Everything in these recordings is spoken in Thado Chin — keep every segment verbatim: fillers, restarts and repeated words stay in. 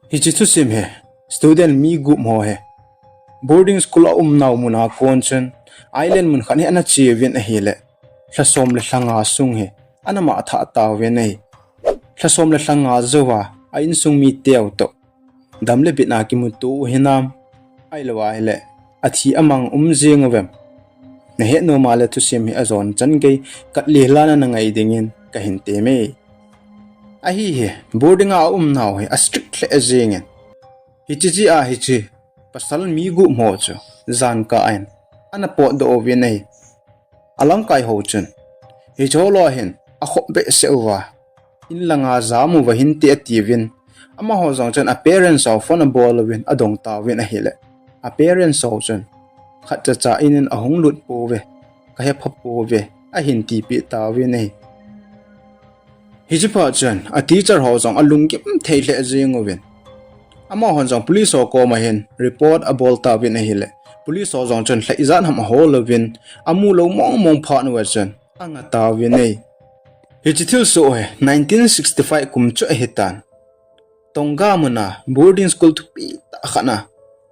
Hiche thusim hi student mi gup ho hi boarding school a umnau mun a kon chun island mun khat hi ana che uvin ahile, lha som le lha nga sung hi ana mangthah tauvin ahi. Lha som le lha nga jouva a insung mi teu toh dam le bitna kimuto u hinam, ahilou ahile athi amang um jing uvem? Nahet nom a le thusim hi ajon chan gei kat lilana nangai dingin kahin temme. Ahi hi, boarding a aumnau hi a strict lheh jengin, hiche jeh a hiche pasal mi gup ho chu jan kah in ana potdoh uvin ahi. Alamkai ho chun, hiche ho loi hin akhop behseh uva, in langa jam uva hinte atiuvin, amaho jong chun a parents ho phone abol uvin adong tauvin ahile, a parents ho chun, khatcha cha in in ahung lut pouve, kahepha pouve, ahin tipeh tauvin ahi. Hiche phat chun a teacher ho jong alunggim thei lheh jeng uvin, amahon jong police ho koma hin report abol tauvin ahile, police ho jong chun lha ijat ham ahol uvin, amu lou mong mong phat uva chun anga tauvin ahi. Hiche thilsoh hi nineteen sixty-five kum chu ahitan, Tonga muna boarding school thupi tah khat a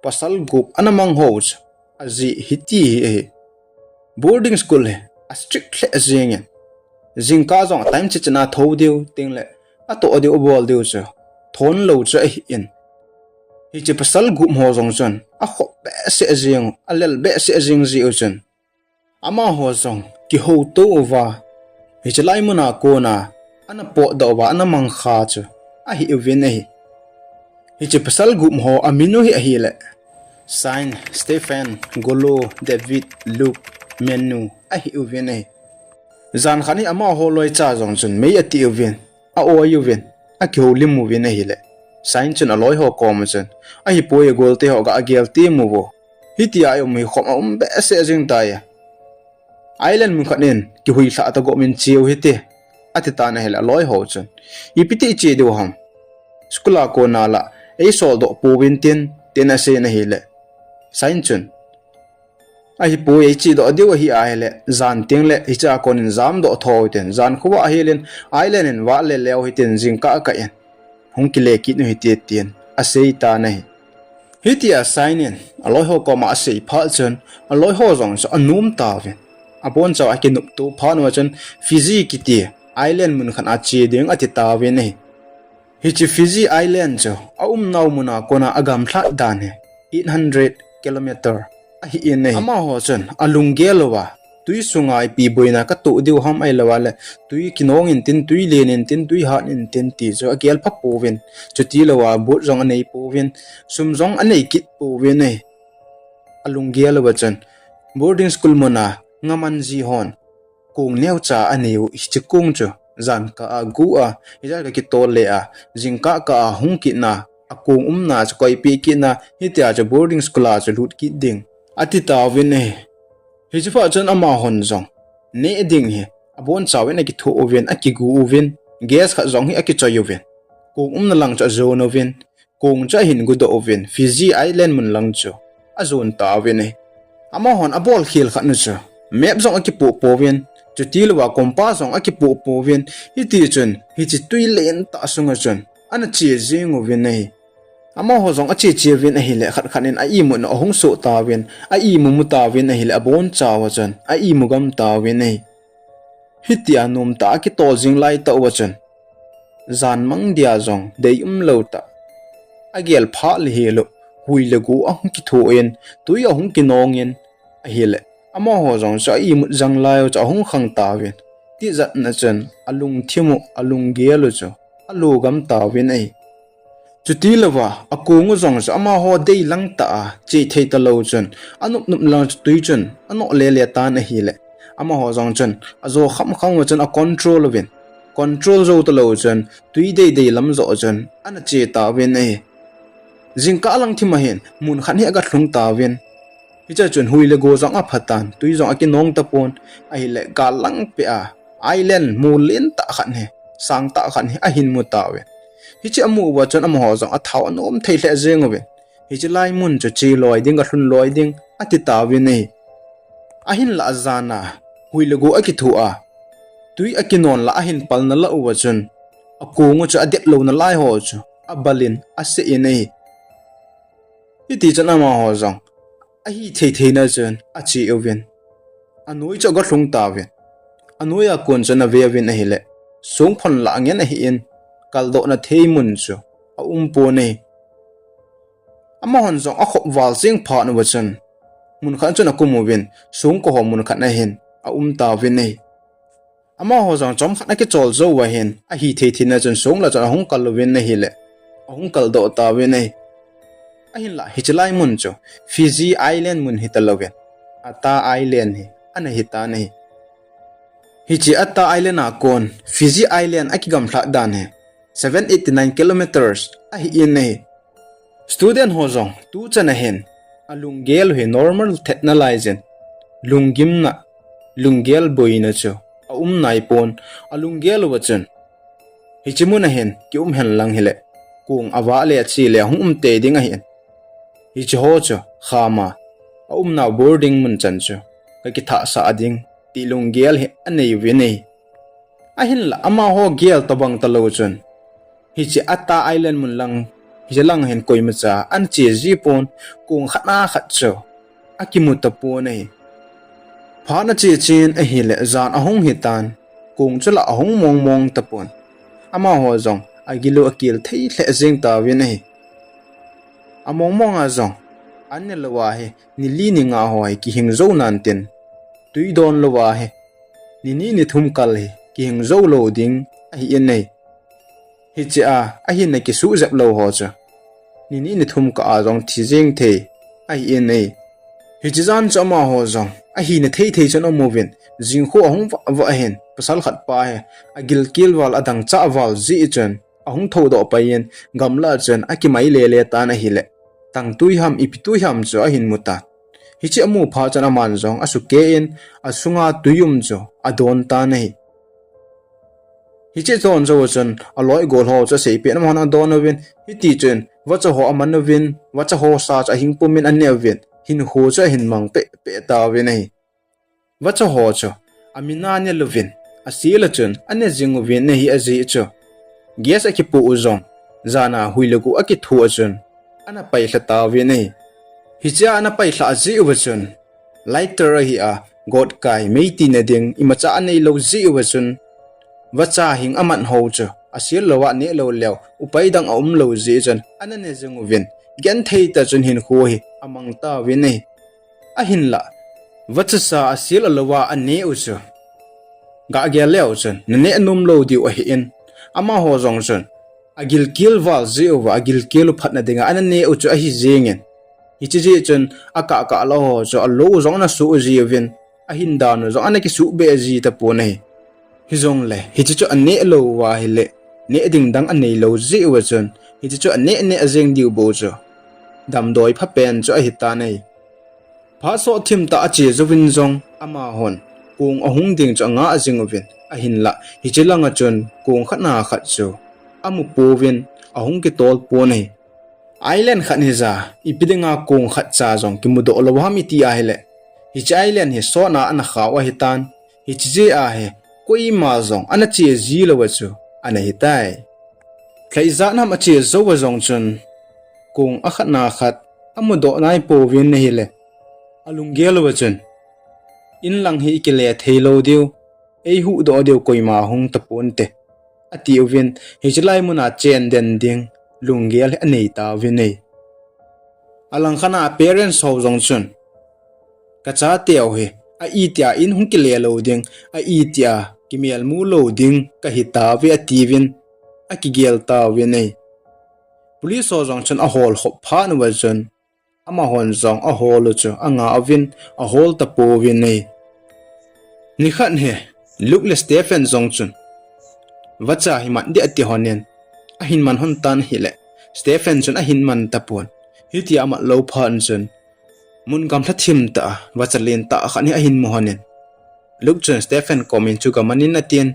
pasal gup ana mang ho chu ajeh hiti hi ahi. Boarding school hi a strict lheh jengin, jingkah jong a time cheh cheh a thou diu tengle atoh diu abol diu chu thon lou chu ahin, hiche pasal gup ho jong chun akhop behseh jeng u, alel behseh jeng jeh u chun, amaho jong kihouto uva, hiche lai muna kona ana potdoh uva ana mangkha chu ahi uvin ahi. Hiche pasal gup ho amin u hi ahile, Sain, Stephen, Golo, David, Luke, Menu ahi uvin ahi. Jan khat hi amaho loicha jong chun mei ati uvin, a-oi uvin, akihoulim uvin ahile, Sain chun aloi ho koma chun, ahipoi, golte ho ga agel tem uvo, hitia i um hi khop a um behseh jeng tai. Island mun khat in kihuilhah ta gop in cheu hite, ati tan ahile aloi ho chun, ipi ti che diu ham? School a kona la eisoldoh pouvin tin, tin asei in ahile, Sain chun, ahipoi, eichedoh diu ahi ahile jan tengle hichea konin jamdoh tho u hitin, jan khovah ahilin island in vahle leu hitin, jingkah kah in hung kile kit u hite, tin asei tan ahi. Hitia Sain in aloi ho koma asei phat chun, aloi ho jong chu anom tauvin, abonchauva akinopto phat uva chun Fiji kiti island mun khat a che ding ati tauvin ahi. Hiche Fiji Island chu aumnau muna kona agamlhat dan hi eight hundred kilometer ahin ahi. Amaho chun alunggel uva, twi sunga ipi boina katoh diu ham, ahilou le twi kinong intin, twi len intin, twi hat intin ti chu agelpha pouvin, chutilouva boat jong anei pouvin, sum jong anei kit pouvin ahi. Alunggel uva chun boarding school muna ngaman ji hon kong neocha anei u, hiche kong chu jan kah a gu a, hiche kah a kitol le a, jingkah kah a hung kitna, akong umna chu koipeh kitna, hitia chu boarding school a chu lut kit ding, ati tauvin ahi. Hiche phat chun amahon jong neh ding hi abonchauvin akithoh uvin, akigu uvin, gas khat jong hi akichoi uvin, kong umna lang chu ajon uvin, kong chu ahin gudoh uvin, Fiji Island mun lang chu ajon tauvin ahi. Amahon abolkhel khat nu chu map jong akipoh pouvin, chutilouva compass jong akipoh pouvin, hitichun hiche twi lentah sunga chun ana che jeng uvin ahi. Amaho jong ache che uvin ahile, khat khat in a-imutna ahung soh tauvin, a-imu mu tauvin ahile, abonchauva chun a-imu gam tauvin ahi. Hitia nomtah a kitol jing laitah uva chun, jan mang dia jong deium lou tah, agel phat le hilu, hui le go ahung kithoh in, twi ahung kinong in ahile, amaho jong chu a-imut jang lai u chu ahung khang tauvin, tijatna chun alungthim u, alunggel u chu alo gam tauvin ahi. Chutilouva akong u jong chu amaho deilang tah a che thei talou chun, anop nop lang chu twi chun anoh le le tan ahile, amaho jong chun ajo kham kham uva chun acontrol uvin, control jou talou chun twi dei dei lam joh chun ana che tauvin ahi. Jingkah lang thim ahin mun khat hi agalhung tauvin, hiche chun hui le go jong aphatan, twi jong akinong tapon, ahile gal lang peh a island mol lentah khat hi, sangtah khat hi ahin mu tauvin, hiche amu uva chun amaho jong athao anom thei lheh jeng uvin, hiche lai mun chu che loi ding, galhun loi ding, ati tauvin ahi. Ahinlah ajana hui le go akithoh a, twi akinon lah ahin palna lah uva chun, akong u chu adet louna lai ho chu abal in, asei in ahi. Hiti chun amaho jong ahi thei theina chun ache uvin, anoi chu agalhung tauvin. Anoi a kon chun ave uvin ahile, songphon lah ngen ahin, kaldohna thei mun chu aumpon ahi. Amahon jong akhop val jeng phat uva chun, mun khat chun akum uvin, songko ho mun khat na hin aum tauvin ahi. Amaho jong chomkhat akichol jou uva hin, ahi thei theina chun song lah chun ahung kal uvin ahile, ahung kaldoh tauvin ahi. Ahinlah hiche lai mun chu Fiji Island mun hita louvin, Ata Island hi ana hitan ahi. Hiche Ata Island a kon Fiji Island akigamlhat dan hi seven eighty nine kilometers ahin ahi. Student ho jong tuchan a hin alunggel u hi normal thet nalai jin, lunggimna, lunggel boina chu aum naipon, alunggel uva chun, hiche mun a hin kium hen lang hile, kong avah le ache le ahung um tei ding ahin, hiche ho chu khama aumna boarding mun chan chu kakithah sah ding ti lunggel hi anei uvin ahi. Ahinlah amaho gel tobang talou chun, hiche Ata Island mun lang, hiche lang hin koimacha ana che jipon, kong khat na khat chu akimu tapon ahi. Phat ache chen ahile jan ahung hitan, kong chu lah ahung mong mong tapon. Amaho jong agil u akel thei lheh jeng tauvin ahi. Among mong a jong, an ne louva hi, ni li ni nga ho hi kihing jou nan tin, tui don louva hi, ni ni ni thum kal hi kihing jou lou ding ahin ahi. Hiche a, ahinna kisuh jep lou ho chu, ni ni ni thum kah a jong thi jeng thei ahin ahi. Hiche jan chu amaho jong ahina thei thei chun aum uvin, jingkho ahung vah vah hin, pasal khat pa hi agilkel val, adangchah val jeh chun, ahung thoudoh pai in, gamlah chun akimai le le tan ahile, tangtui ham, ipi tui ham chu ahin mu tan. Hiche amu phat chun aman jong asukeh in, asunga tui um chu adon tan ahi. Hiche don jou chun aloi gol ho chu aseipeh in amahon adon uvin, hiti chun vacha ho aman uvin, vacha ho sa chu ahing pum in ane uvin, hinkho chu ahin mang peh peh tauvin ahi. Vacha ho chu amin a ne louvin, asel a chun ane jing uvin ahi, ajeh chu gas akipoh u jong jan a hui le gu akithoh a chun ana pailha tauvin ahi. Hiche a ana pailhah jeh uva chun, lighter ahi a, gotkai mei tina ding imacha aneilou jeh uva chun, vacha hing aman ho chu asel louva neh lou leu upai dang aum lou jeh chun ana ne jing uvin, genthei tah chun hinkho hi amang tauvin ahi. Ahinlah, vacha sa asel alouva ane u chu, gah gel leu chun naneh nom lou diu ahin, amaho jong chun agilkel val jeh uva agilkel u phatna dinga ana ne u chu ahi jengin, hiche jeh chun akah kah lou ho chu alou jong ana soh ji uvin, ahin dan u jong ana kisuhbeh ji tapon ahi. Hijongle hiche chu aneh lou uva ahile, neh ding dang aneilou jeh uva chun, hiche chu aneh neh jeng diu bou chu damdoi phapen chu ahitan ahi. Phat sot thim tah ache jouvin jong amahon kong ahung ding chu angah jing uvin, ahinlah hiche langa chun kong khat na khat chu amu pouvin, ahung kitol pon ahi. Island khat hija, ipi dinga kong khat cha jong kimudoh lou ham iti ahile, hiche island hi sotna ana khau ahitan, hiche jeh a hi koima jong ana che ji louva chu ana hitai. Lhai ijat ham ache jouva jong chun, kong akhat na khat amudoh naipouvin ahile, alunggel uva chun, in lang hi ikile thei lou diu, eihuhdoh diu koima hung taponte, ati uvin, hiche lai muna chen den ding lunggel hi anei tauvin ahi. Alangkhat a parents ho jong chun, kachateu hi a itia in hung kile lou ding, a itia kimelmu lou ding kahi tauve atiuvin, akigel tauvin ahi. Police ho jong chun ahol khop phat uva chun, amahon jong ahol u chu anga uvin, ahol tapouvin ahi. Nikhat hi Luke le Stephen jong chun, vacha hi mat ding ati honin, ahin man hon tan ahile, Stephen chun ahin man tapon. Hitia amat lou phat chun, mun gamlha thim tah a vacha lentah khat hi ahin mu honin, Luke chun Stephen komin chu gamanin atin,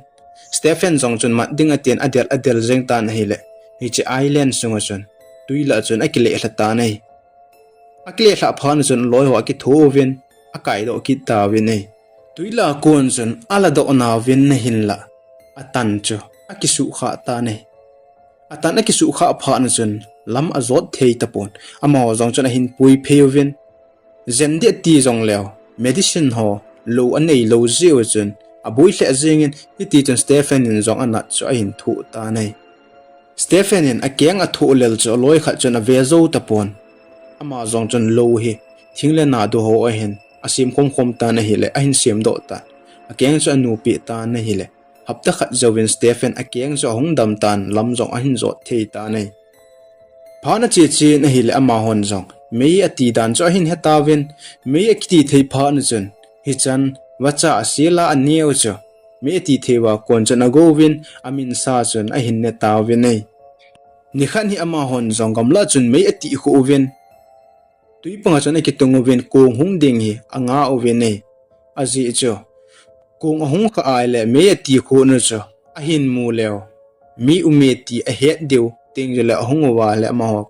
Stephen jong chun mat ding atin adel adel jeng tan ahile, hiche island sunga chun twi lah chun akile lha tan ahi. Akile lhah phat chun aloi ho akitho uvin, akaidoh kit tauvin ahi. Twi lah a kon chun aladoh nauvin ahinlah, atan chu akisuhkhah tan ahi. Atan akisuhkhah phat na chun lam ajot thei tapon. Amaho jong chun ahin pui phei uvin. Jen ding ati jong leu, medicine ho lou anei lou jeh u chun aboi lheh jengin, hiti chun Stephen in jong anat chu ahin thoh tan ahi. Stephen in akeng athoh lel chu aloi khat chun ave jou tapon. Ama jong chun lou hi thing le nadu ho ahin asem khom khom tan ahile, ahin semdoh tan. Akeng chu anupi tan ahile, hapta khat jouvin Stephen akeng chu ahung dam tan, lam jong ahin jot thei tan ahi. Phat na che chen ahile amahon jong mei ati dan chu ahin he tauvin, mei akiti thei phat na chun, hichan vacha asela aneo chu mei ati thei uva kon chun agouvin, aminsa chun ahin ne tauvin ahi. Nikhat hi amahon jong gamlah chun mei ati khuh uvin, twi panga chun akitung uvin, kong hung ding hi anga uvin ahi. Ajeh chu kong ahung khah ahile mei ati khuh nu chu ahin mu leu, mi um e ti ahet diu, teng jule ahung uva le amaho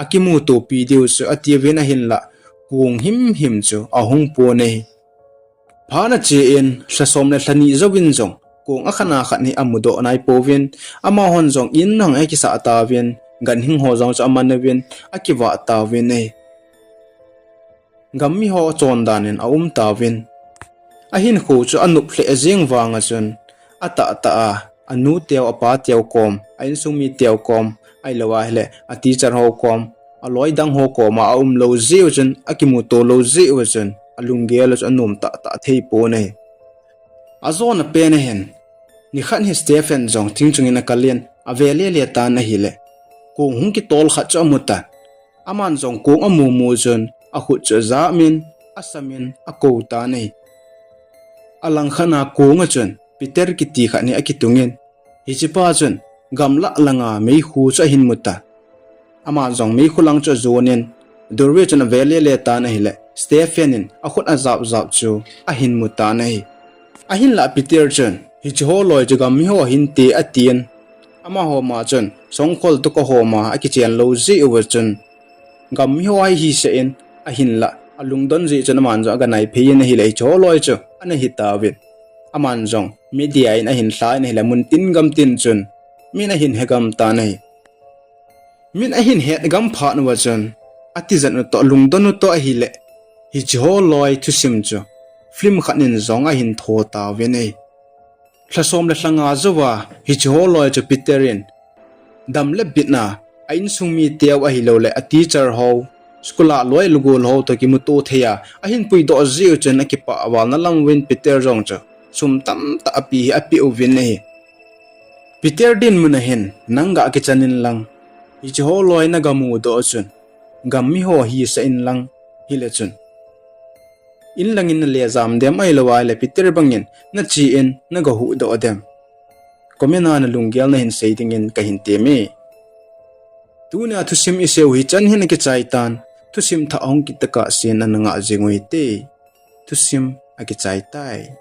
akimutopi diu chu ati uvin, ahinlah kong himhim chu ahung pon ahi. Phat na che in, lha som le lha ni jouvin jong kong akhat na khat hi amudoh nai pouvin, amahon jong in nang akisah tauvin, ganhing ho jong chu aman uvin, akivah tauvin ahi. Gam mi ho achon dan in aum tauvin, ahinkho chu anop lheh jeng vanga chun, atahtah a, anu teu, apa teu kom, a insung mi teu kom, ahilou ahile a teacher ho kom, aloi dang ho koma aum lou jeh u chun, akimuto lou jeh u chun, alunggel u chu anom tahtah thei pon ahi. Ajona pen ahin, nikhat hi Stephen jong thing chungin akal in, ave lele tan ahile, kong hung kitol khat chu amu tan. Aman jong kong amu mu chun akhut chu ajam in, asam in, akou tan ahi. Alangkhat na kong a chun Peter kiti khat hi akitungin, hichepa chun gamlah langa meikhu chu ahin mu tan. Ama jong meikhu lang chu ajonin, doorway chun ave lele tan ahile, Stephen in akhut ajap jap chu ahin mu tan ahi. Ahinlah Peter chun, hicheho loi chu gam miho ahinte atin, amaho ma chun songkhol toh kahoma akichen lou jeh uva chun, gam miho ahi hisah in, ahinlah alungdon jeh chun aman jong aga naiphei in ahile, hicheho loi chu ana hitauvin. Aman jong media in ahin lha in ahile, mun tin gam tin chun min ahin hegam tan ahi. Min ahin hetgam phat uva chun, atijat u toh, alungdon u toh ahile, hicheho loi thusim chu film khat in jong ahin tho tauvin ahi. Lha som le lha nga jouva hicheho loi chu Peter in dam le bitna, a insung mi teu ahilouleh a teacher ho, school a loi lugol ho toh kimuto thei a ahin puidoh jeh u chun, akipah valna lam uvin Peter jong chu sum tamtah api hi apeh uvin ahi. Peter dinmun a hin, nang ga kichan inlang, hicheho loi naga mudoh chun, gam miho hisah inlang, hile chun, inlangin nale jam dem, ahilou ahile Peter bangin nache in naga huhdoh dem? Comment a nalunggel nahin sei dingin kahin temme. Tunia thusim iseiu hichan hin akichai tan, thusim thah hung kit tokah sen ana ngah jing u hite. Thusim akichai tai.